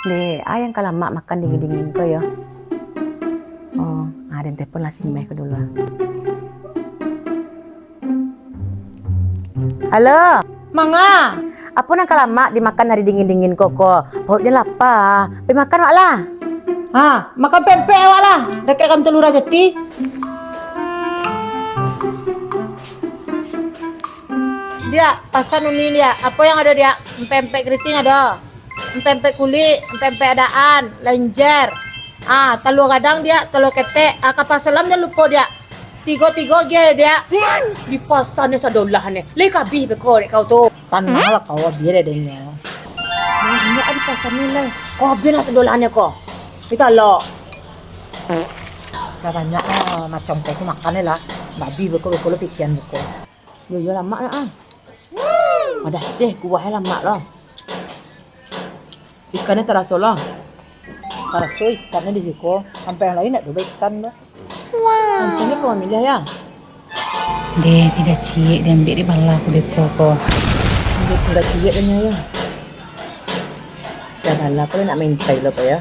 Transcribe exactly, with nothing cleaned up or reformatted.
Deh, a yang ka lamak makan dingin-dingin ko yo. Oh, a den telepon lah si Meh ko dulu ah. Halo. Manga? Apo nan ka lamak dimakan ari dingin-dingin ko, ko? Paruik den lapa. Pai makan wak lah. Ha, makan pempek awak lah. Dakek kantua Lurah Jati. Diak, pasan uni, Diak. Apo yang ado, Diak? Empek-empek keriting ado? Empek-empek kulik, empek-empek adaan, lenjer. Ah, talua gadang, Diak, talua ketek. Ah, kapal selam jan lupo, Diak. Tigo-tigo gi, Diak. Di pasa ni sadolah ni. Lai ka abih beko dek kau tu. Tananglah kau, abih deh denyo. Banyak di pasa ni, lai. Kau abih lah sadolah ni ko. Kita lo. Lah banyak lah macam kau tu makan ni lah. Babi beko, beko lo pikian beko. Yo, yo, lamak nak ah. Padah ceh kuah lamak lah. Ikannyo taraso lah. Taraso ikannyo di siko. Sampai yang lain nak coba ikan tu. Santainyo kau mamiliah ya. Deh, tidak ciek diambil di bala aku beko ko. Tidak, tidak ciek dia ya. Janganlah kau nak mintai lah kau ya.